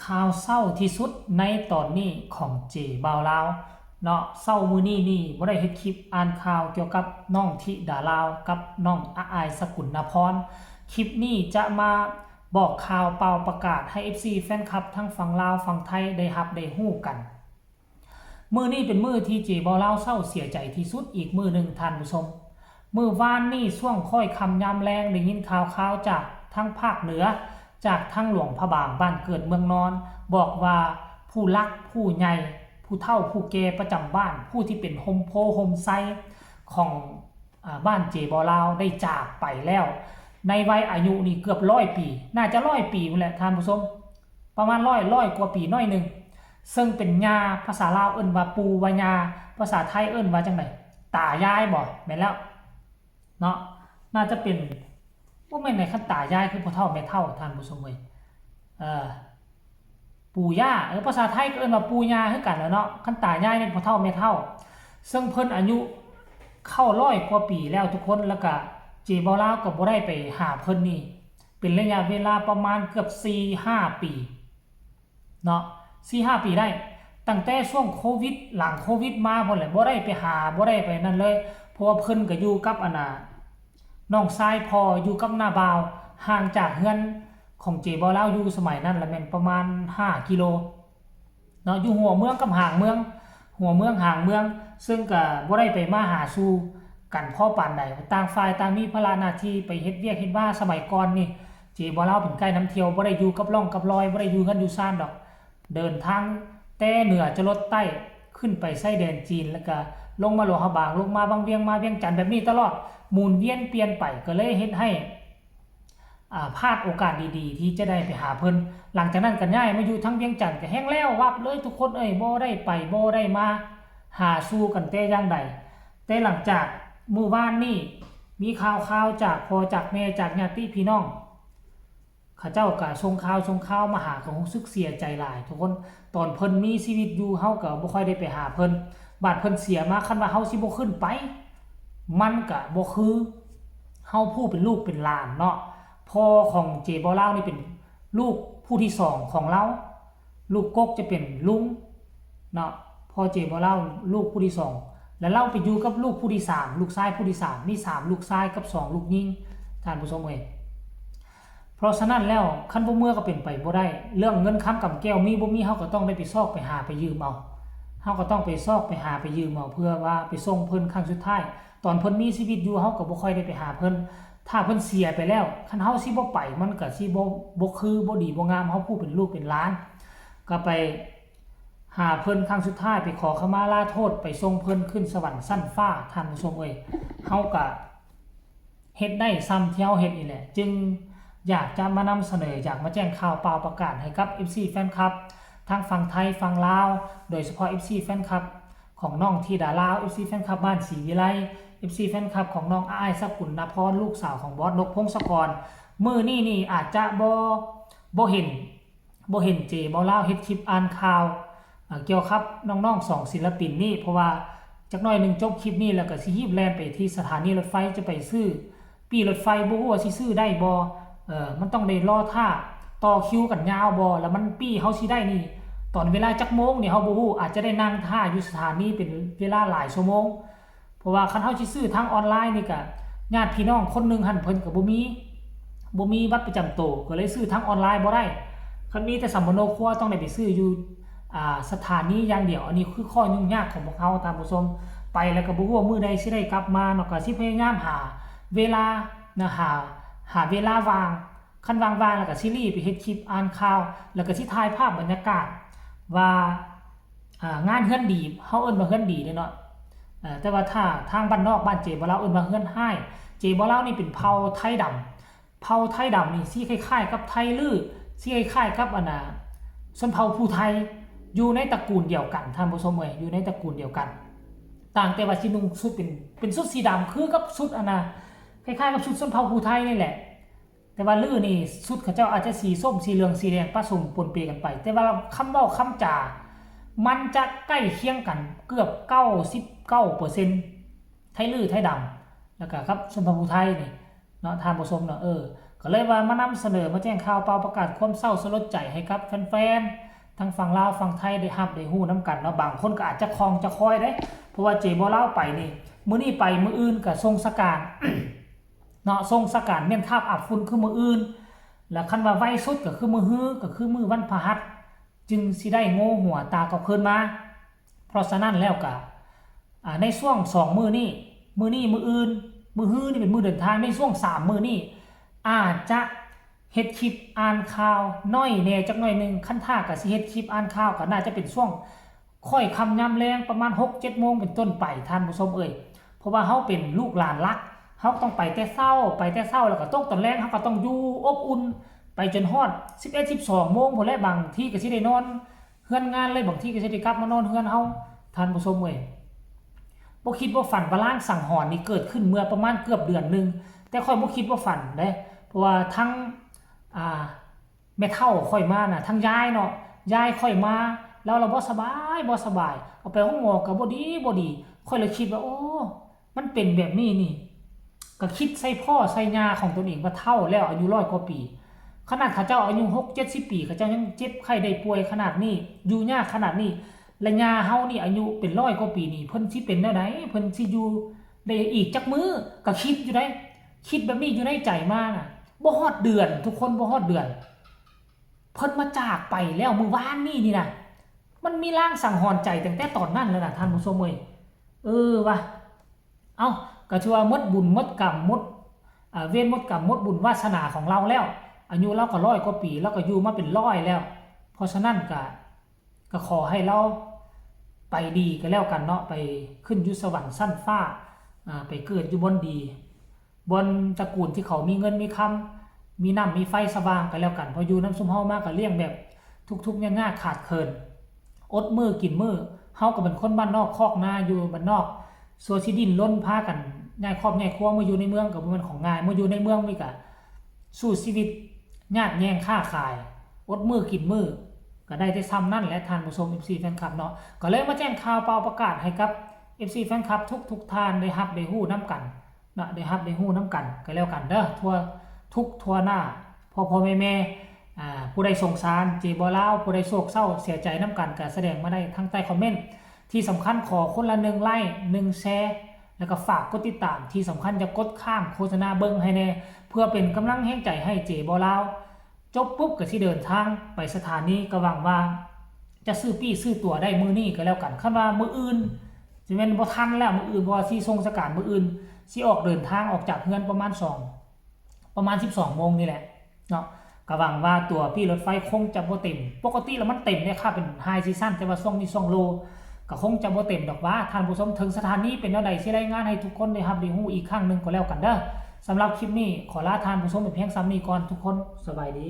ຂ່າວເສົ້າທີ່ສຸດໃນຕອນນີ້ຂອງເຈບ່າວລາວເນາະ. ເຊົ້າມື້ນີ້ນີ້ບໍ່ໄດ້ເຮັດຄລິບອ່ານຂ່າວກ່ຽວກັບນ້ອງທິດາລາວກັບນ້ອງອາອາຍສະກຸນນະພອນ. ຄລິບນີ້ຈະມາບອກຂ່າວເປົ່າປະກາດໃຫ້ເອັຟຊີແຟນຄລັບທັງຝັ່ງລາວຝັ່ງໄທໄດ້ຮັບໄດ້ຮູ້ກັນ. ມື້ນີ້ເປັນມື້ທີ່ເຈບ່າວລາວເສົ້າເສຍໃຈທີ່ສຸດອີກມື້ໜຶ່ງທ່ານຜູ້ຊົມ. ມື້ວານນີ້ຊ່ວງຄ້ອຍຄ່ຳຍາມແລງໄດ້ຍິນຂ່າວຄາວຈາກທາງພາກເໜືອ ຈາກທາງຫຼວງພະບາງ ບ້ານເກີດເມືອງນອນ ບອກວ່າຜູ້ຫຼັກຜູ້ໃຫຍ່ ຜູ້ເຖົ້າຜູ້ແກ່ປະຈຳບ້ານ ຜູ້ທີ່ເປັນຮົ່ມໂພຮົ່ມໄຊຂອງ ອາ ບ້ານເຈບ່າວລາວໄດ້ຈາກໄປແລ້ວ ໃນໄວອາຍຸນີ້ເກືອບຮ້ອຍປີ ໜ້າຈະຮ້ອຍປີພຸ້ນແຫຼະທ່ານຜູ້ຊົມ ປະມານຮ້ອຍ ຮ້ອຍກວ່າປີໜ້ອຍໜຶ່ງ ເຊິ່ງເປັນຍ່າ ພາສາລາວເອີ້ນວ່າປູ່ວ່າຍ່າ ພາສາໄທເອີ້ນວ່າຈັ່ງໃດ? ຕາຍາຍບໍ? ແມ່ນແລ້ວເນາະ ໜ້າຈະເປັນ ບໍ່ແມ່ນໃດ໋ ຄັນຕາຍາຍຄືພໍ່ເຖົ້າແມ່ເຖົ້າທ່ານຜູ້ຊົມເອີຍ ເອີ ປູ່ຍ່າ ເອີ ພາສາໄທກໍເອີ້ນວ່າປູ່ຍ່າຄືກັນແຫຼະເນາະ ຄັນຕາຍາຍແມ່ນພໍ່ເຖົ້າແມ່ເຖົ້າ ເຊິ່ງເພິ່ນອາຍຸເຂົ້າຮ້ອຍກວ່າປີແລ້ວທຸກຄົນ ແລ້ວກະເຈບ່າວລາວກໍບໍ່ໄດ້ໄປຫາເພິ່ນນີ້ ເປັນໄລຍະເວລາປະມານເກືອບສີ່ຫ້າປີເນາະ ສີ່ຫ້າປີໄດ້ ຕັ້ງແຕ່ຊ່ວງໂຄວິດ ຫຼັງໂຄວິດມາພຸ້ນແຫຼະ ບໍ່ໄດ້ໄປຫາ ບໍ່ໄດ້ໄປນັ້ນເລີຍ ເພາະວ່າເພິ່ນກໍຢູ່ກັບ ອັນນ່າ ນ້ອງຊາຍພໍ່ ຢູ່ກັບນ້າບ່າວ ຫ່າງຈາກເຮືອນຂອງເຈບ່າວລາວຢູ່ສະໄໝນັ້ນລະແມ່ນປະມານຫ້າກິໂລ ເນາະ ຢູ່ຫົວເມືອງກັບຫາງເມືອງ ຫົວເມືອງຫາງເມືອງ ເຊິ່ງກະບໍ່ໄດ້ໄປມາຫາສູ່ກັນພໍປານໃດ ຕ່າງຝ່າຍຕ່າງມີພາລະໜ້າທີ່ໄປເຮັດວຽກເຮັດວາ ສະໄໝກ່ອນນີ້ ເຈບ່າວລາວເປັນໄກນຳທ່ຽວ ບໍ່ໄດ້ຢູ່ກັບຮ່ອງກັບລອຍ ບໍ່ໄດ້ຢູ່ເຮືອນຢູ່ຊານດອກ ເດີນທາງແຕ່ເໜືອຈະລົດໃຕ້ ຂຶ້ນໄປຊາຍແດນຈີນ ແລ້ວກະລົງມາຫຼວງພະບາງ ລົງມາວັງວຽງ ມາວຽງຈັນແບບນີ້ຕະຫຼອດ ໝູນວຽນປ່ຽນໄປ ກໍເລີຍເຮັດໃຫ້ ອາ ພາດໂອກາດດີໆ ທີ່ຈະໄດ້ໄປຫາເພິ່ນ ຫຼັງຈາກນັ້ນກໍຍ້າຍມາຢູ່ທາງວຽງຈັນ ກໍແຮ່ງແລ້ວວັບເລີຍທຸກຄົນເອີຍ ບໍ່ໄດ້ໄປ ບໍ່ໄດ້ມາຫາສູ່ກັນແຕ່ຢ່າງໃດ ແຕ່ຫຼັງຈາກມື້ວານນີ້ ມີຂ່າວຄາວຈາກພໍ່ຈາກແມ່ ຈາກຍາດຕິພີ່ນ້ອງ ເຂົາເຈົ້າກໍສົ່ງຂ່າວ ສົ່ງຂ່າວມາຫາ ກໍຮູ້ສຶກເສຍໃຈຫຼາຍທຸກຄົນ ຕອນເພິ່ນມີຊີວິດຢູ່ ເຮົາກໍບໍ່ຄ່ອຍໄດ້ໄປຫາເພິ່ນ ບາດເພິ່ນເສຍມາ ຄັນວ່າເຮົາຊິບໍ່ຂຶ້ນໄປ ມັນກະບໍ່ຄືເຮົາຜູ້ເປັນລູກເປັນຫຼານເນາະ ພໍ່ຂອງເຈບ່າວລາວນີ້ເປັນລູກຜູ້ທີສອງຂອງລາວ ລູກກົກຈະເປັນລຸງເນາະ ພໍ່ເຈບ່າວລາວລູກຜູ້ທີສອງ ແລ້ວລາວໄປຢູ່ກັບລູກຜູ້ທີສາມ ລູກຊາຍຜູ້ທີສາມ ມີສາມລູກຊາຍກັບສອງລູກຍິງ ທ່ານຜູ້ຊົມເອີຍ. ເພາະສະນັ້ນແລ້ວ ຄັນບໍ່ເມືອກໍເປັນໄປບໍ່ໄດ້ ເລື່ອງເງິນຄຳກຳແກ້ວມີບໍ່ມີ ເຮົາກໍຕ້ອງໄດ້ໄປຊອກໄປຫາໄປຢືມເອົາ ເຮົາກໍຕ້ອງໄປຊອກໄປຫາໄປຢືມເອົາ ເພື່ອວ່າໄປສົ່ງເພິ່ນຄັ້ງສຸດທ້າຍ ຕອນເພິ່ນມີຊີວິດຢູ່ ເຮົາກໍບໍ່ຄ່ອຍໄດ້ໄປຫາເພິ່ນ ຖ້າເພິ່ນເສຍໄປແລ້ວ ຄັນເຮົາຊິບໍ່ໄປ ມັນກໍຊິບໍ່ ບໍ່ຄື ບໍ່ດີ ບໍ່ງາມ ເຮົາຜູ້ເປັນລູກເປັນຫຼານ ກໍໄປຫາເພິ່ນຄັ້ງສຸດທ້າຍ ໄປຂໍຂະມາລາໂທດ ໄປສົ່ງເພິ່ນຂຶ້ນສະຫວັນຊັ້ນຟ້າ ທ່ານຜູ້ຊົມເອີຍ ເຮົາກໍ ເຮັດໄດ້ຊ່ຳທີ່ເຮົາເຮັດນີ້ແຫຼະ ຈຶ່ງຢາກຈະມານຳສະເໜີ ຢາກມາແຈ້ງຂ່າວປ່າວປະກາດໃຫ້ກັບເອັຟຊີແຟນຄລັບ ທັງຝັ່ງໄທຝັ່ງລາວ ໂດຍສະເພາະເອັຟຊີແຟນຄລັບຂອງນ້ອງທິດາລາວ ເອັຟຊີແຟນຄລັບບ້ານສີວິໄລ ເອັຟຊີແຟນຄລັບຂອງນ້ອງອາອາຍສະກຸນນະພອນ ລູກສາວຂອງບອສນົກ ພົງສະກອນ ມື້ນີ້ນີ້ອາດຈະບໍ່ ບໍ່ເຫັນ ບໍ່ເຫັນເຈເວົ້າລາວເຮັດຄລິບອ່ານຂ່າວ ອາ ກ່ຽວກັບນ້ອງໆສອງສິນລະປິນນີ້ ເພາະວ່າຈັກໜ້ອຍໜຶ່ງຈົບຄລິບນີ້ແລ້ວກໍຊິຮີບແລ່ນໄປທີ່ສະຖານີລົດໄຟ ຈະໄປຊື້ປີ້ລົດໄຟ ບໍ່ຮູ້ວ່າຊິຊື້ໄດ້ບໍ່ ເອີ ມັນຕ້ອງໄດ້ລໍຖ້າຕໍ່ຄິວກັນຍາວບໍ່ ແລ້ວມັນປີ້ເຮົາຊິໄດ້ນີ້ ຕອນເວລາຈັກໂມງນີ້ເຮົາບໍ່ຮູ້ ອາດຈະໄດ້ນັ່ງຖ້າຢູ່ສະຖານີເປັນເວລາຫຼາຍຊົ່ວໂມງ. ເພາະວ່າຄັນເຮົາຊິຊື້ທາງອອນລາຍນີ້ກະ ຍາດພີ່ນ້ອງຄົນໜຶ່ງຫັ້ນເພິ່ນກະບໍ່ມີ ບໍ່ມີບັດປະຈຳໂຕ ກະເລີຍຊື້ທາງອອນລາຍບໍ່ໄດ້ ຄັນມີແຕ່ສຳມະໂນຄົວຕ້ອງໄດ້ໄປຊື້ຢູ່ ອາ ສະຖານີຢ່າງດຽວ ອັນນີ້ຄືຂໍ້ຫຍຸ້ງຍາກຂອງພວກເຮົາທ່ານຜູ້ຊົມ ໄປແລ້ວກະບໍ່ຮູ້ວ່າມື້ໃດຊິໄດ້ກັບມາເນາະ ກະຊິພະຍາຍາມຫາເວລານະ ຫາ ຫາເວລາວ່າງ ຄັນວ່າງໆແລ້ວກະຊິລີ້ໄປເຮັດຄລິບອ່ານຂ່າວ ແລ້ວກະຊິຖ່າຍພາບບັນຍາກາດວ່າ ອາ ງານເຮືອນດີ ເຮົາເອີ້ນວ່າເຮືອນດີເດ້ເນາະ ອາ ແຕ່ວ່າຖ້າທາງບ້ານນອກບ້ານເຈບໍ່ລາວເອີ້ນວ່າເຮືອນຮ້າຍ ເຈບໍ່ລາວນີ້ເປັນເຜົ່າໄທດຳ ເຜົ່າໄທດຳນີ້ຊິຄ້າຍໆກັບໄທລື້ ຊິຄ້າຍໆກັບ ອັນນ່າ ຊົນເຜົ່າຜູ້ໄທ ຢູ່ໃນຕະກູນດຽວກັນທ່ານຜູ້ຊົມເອີຍ ຢູ່ໃນຕະກູນດຽວກັນ ຕ່າງແຕ່ວ່າຊິນຸ່ງຊຸດເປັນ ເປັນຊຸດສີດຳຄືກັບຊຸດ ອັນນ່າ ຄ້າຍໆກັບຊຸດຊົນເຜົ່າຜູ້ໄທນີ້ແຫຼະ. ແຕ່ວ່າລື້ນີ້ຊຸດເຂົາເຈົ້າອາດຈະສີສົ້ມ ສີເຫຼືອງ ສີແດງປະສົມປົນເປກັນໄປ ແຕ່ວ່າຄຳເວົ້າຄຳຈາ ມັນຈະໃກ້ຄຽງກັນເກືອບເກົ້າສິບເກົ້າເປີເຊັນ ໄທລື້ໄທດຳ ແລ້ວກະກັບຊົນເຜົ່າຜູ້ໄທນີ້ເນາະ ທ່ານຜູ້ຊົມເນາະ ເອີ ກໍເລີຍວ່າມານຳສະເໜີ ມາແຈ້ງຂ່າວເປົ່າປະກາດຄວາມເສົ້າສະຫຼົດໃຈໃຫ້ກັບແຟນໆ ທັງຝັ່ງລາວຝັ່ງໄທໄດ້ຮັບໄດ້ຮູ້ນຳກັນເນາະ. ບາງຄົນກໍອາດຈະຄ່ອງຈະຄອຍເດ້ ເພາະວ່າເຈບໍລາວໄປນີ້ ມື້ນີ້ໄປ ມື້ອື່ນກໍສົ່ງສະການເນາະ, ສົ່ງສະການແມ່ນຄາບອາບຝຸ່ນຄືມື້ອື່ນ ແລ້ວຄັນວ່າໄວສຸດກໍຄືມື້ຮື ກໍຄືມື້ວັນພະຫັດ ຈຶ່ງຊິໄດ້ໂງ່ຫົວຕາກັບຄືນມາ. ເພາະສະນັ້ນແລ້ວກະ ອາ ໃນຊ່ວງສອງມື້ນີ້ ມື້ນີ້ ມື້ອື່ນ ມື້ຮືນີ້ເປັນມື້ເດີນທາງ ໃນຊ່ວງສາມມື້ນີ້ ອາດຈະເຮັດຄລິບອ່ານຂ່າວໜ້ອຍແດ່ຈັກໜ້ອຍໜຶ່ງ. ຄັນຖ້າກະຊິເຮັດຄລິບອ່ານຂ່າວ ກະໜ້າຈະເປັນຊ່ວງຄ່ອຍຄ່ຳຍາມແລງ ປະມານຫົກເຈັດໂມງເປັນຕົ້ນໄປ ທ່ານຜູ້ຊົມເອີຍ. ເພາະວ່າເຮົາເປັນລູກຫຼານລັກ ເຮົາຕ້ອງໄປແຕ່ເຊົ້າ ໄປແຕ່ເຊົ້າ ແລ້ວກໍຕົກຕອນແລງ ເຮົາກໍຕ້ອງຢູ່ອົບອຸ່ນ ໄປຈົນຮອດສິບເອັດ ສິບສອງໂມງພຸ້ນແຫຼະ. ບາງທີກໍຊິໄດ້ນອນເຮືອນງານເລີຍ ບາງທີກໍຊິໄດ້ກັບມານອນເຮືອນເຮົາ. ທ່ານຜູ້ຊົມເອີຍ ບໍ່ຄິດບໍ່ຝັນວ່າລາງສັງຫອນນີ້ເກີດຂຶ້ນເມື່ອປະມານເກືອບເດືອນໜຶ່ງ ແຕ່ຂ້ອຍບໍ່ຄິດບໍ່ຝັນເດ້ ເພາະວ່າທັງ ອ່າ ແມ່ເຖົ້າຂ້ອຍມານະ ທັງຍາຍເນາະ ຍາຍຂ້ອຍມາ ລາວລະບໍ່ສະບາຍ ບໍ່ສະບາຍ ເອົາໄປໂຮງໝໍກໍບໍ່ດີ ບໍ່ດີ. ຂ້ອຍລະຄິດວ່າ ໂອ້ ມັນເປັນແບບນີ້ນີ້ ກໍຄິດໃສ່ພໍ່ໃສ່ຍ່າຂອງຕົນເອງວ່າເຖົ້າແລ້ວ ອາຍຸຮ້ອຍກວ່າປີ ຂະໜາດເຂົາເຈົ້າອາຍຸຫົກເຈັດສິບປີ ເຂົາເຈົ້າຍັງເຈັບໄຂ້ໄດ້ປ່ວຍຂະໜາດນີ້ ຢູ່ຍາກຂະໜາດນີ້ ແລະ ຍ່າເຮົານີ້ອາຍຸເປັນຮ້ອຍກວ່າປີນີ້ ເພິ່ນຊິເປັນແນວໃດ ເພິ່ນຊິຢູ່ໄດ້ອີກຈັກມື້ ກໍຄິດຢູ່ໃດ ຄິດແບບນີ້ຢູ່ໃນໃຈມານະ ບໍ່ຮອດເດືອນ ທຸກຄົນ ບໍ່ຮອດເດືອນ ເພິ່ນມາຈາກໄປແລ້ວມື້ວານນີ້ນີ້ນະ ມັນມີລາງສັງຫອນໃຈຕັ້ງແຕ່ຕອນນັ້ນແລ້ວນະ ທ່ານຜູ້ຊົມເອີຍ. ເອີວ່າ ເອົ້າ ກໍຖືວ່າໝົດບຸນໝົດກຳ ໝົດ ອາ ເວນໝົດກຳ ໝົດບຸນວາສະໜາຂອງລາວແລ້ວ ອາຍຸລາວກໍຮ້ອຍກວ່າປີ ລາວກໍຢູ່ມາເປັນຮ້ອຍແລ້ວ. ເພາະສະນັ້ນກໍ ກໍຂໍໃຫ້ລາວໄປດີກໍແລ້ວກັນເນາະ ໄປຂຶ້ນຢູ່ສະຫວັນຊັ້ນຟ້າ ອາ ໄປເກີດຢູ່ບ່ອນດີ ບ່ອນຕະກູນທີ່ເຂົາມີເງິນມີຄຳ ມີນ້ຳມີໄຟສະຫວ່າງກໍແລ້ວກັນ ເພາະຢູ່ນຳຊຸມເຮົາມາກໍລ້ຽງແບບທຸກໆຍາກໆຂາດເຂີນ ອົດມື້ກິນມື້ ເຮົາກໍເປັນຄົນບ້ານນອກຄອກນາ ຢູ່ບ້ານນອກ ຊົ່ວຊິດີ້ນລົນພາກັນຍ້າຍຄອບຍ້າຍຄົວມາຢູ່ໃນເມືອງກໍບໍ່ແມ່ນຂອງງ່າຍ ມາຢູ່ໃນເມືອງນີ້ກໍສູ້ຊີວິດຍາດແຍ່ງຄ້າຂາຍ ອົດມື້ກິນມື້ ກໍໄດ້ແຕ່ຊ່ຳນັ້ນແຫຼະ ທ່ານຜູ້ຊົມ ເອັຟຊີ ແຟນຄລັບເນາະ. ກໍເລີຍມາແຈ້ງຂ່າວເປົ່າປະກາດໃຫ້ກັບ ເອັຟຊີ ແຟນຄລັບທຸກໆທ່ານໄດ້ຮັບໄດ້ຮູ້ນຳກັນ ເນາະ ໄດ້ຮັບໄດ້ຮູ້ນຳກັນກໍແລ້ວກັນເດີ ທົ່ວທຸກທົ່ວໜ້າ ພໍ່ໆແມ່ໆ ອາ ຜູ້ໃດສົງສານເຈບໍລາວ ຜູ້ໃດໂສກເສົ້າເສຍໃຈນຳກັນ ກໍສະແດງມາໄດ້ທາງໃຕ້ຄອມເມັນ. ທີ່ສຳຄັນຂໍຄົນລະໜຶ່ງໄລ້ ໜຶ່ງແຊ ແລ້ວກໍຝາກກົດຕິດຕາມ ທີ່ສຳຄັນຢ່າກົດຂ້າມໂຄສະນາເບິ່ງໃຫ້ແດ່ ເພື່ອເປັນກຳລັງແຮງໃຈໃຫ້ເຈບໍລາວ. ຈົບປຸບກໍຊິເດີນທາງໄປສະຖານີ ກໍຫວັງວ່າຈະຊື້ປີ້ຊື້ຕົ໋ວໄດ້ມື້ນີ້ກໍແລ້ວກັນ ຄັນວ່າມື້ອື່ນຊິແມ່ນບໍ່ທັນແລ້ວ ມື້ອື່ນ ເພາະວ່າຊິສົ່ງສະການມື້ອື່ນ ຊິອອກເດີນທາງອອກຈາກເຮືອນປະມານສອງ ປະມານສິບສອງໂມງນີ້ແຫຼະເນາະ. ກໍຫວັງວ່າຕົ໋ວປີ້ລົດໄຟຄົງຈະບໍ່ເຕັມ ປົກກະຕິແລ້ວມັນເຕັມເດ້ ຖ້າເປັນໄຮຊີຊັນ ແຕ່ວ່າຊ່ວງນີ້ຊ່ວງໂລ ກໍຄົງຈະບໍ່ເຕັມດອກຫວາ ທ່ານຜູ້ຊົມ. ເຖິງສະຖານີເປັນແນວໃດ ຊິລາຍງານໃຫ້ທຸກຄົນໄດ້ຮັບໄດ້ຮູ້ອີກຄັ້ງໜຶ່ງກໍແລ້ວກັນເດີ. ສຳລັບຄລິບນີ້ ຂໍລາທ່ານຜູ້ຊົມໄປພຽງສ່ຳນີ້ກ່ອນ ທຸກຄົນ ສະບາຍດີ.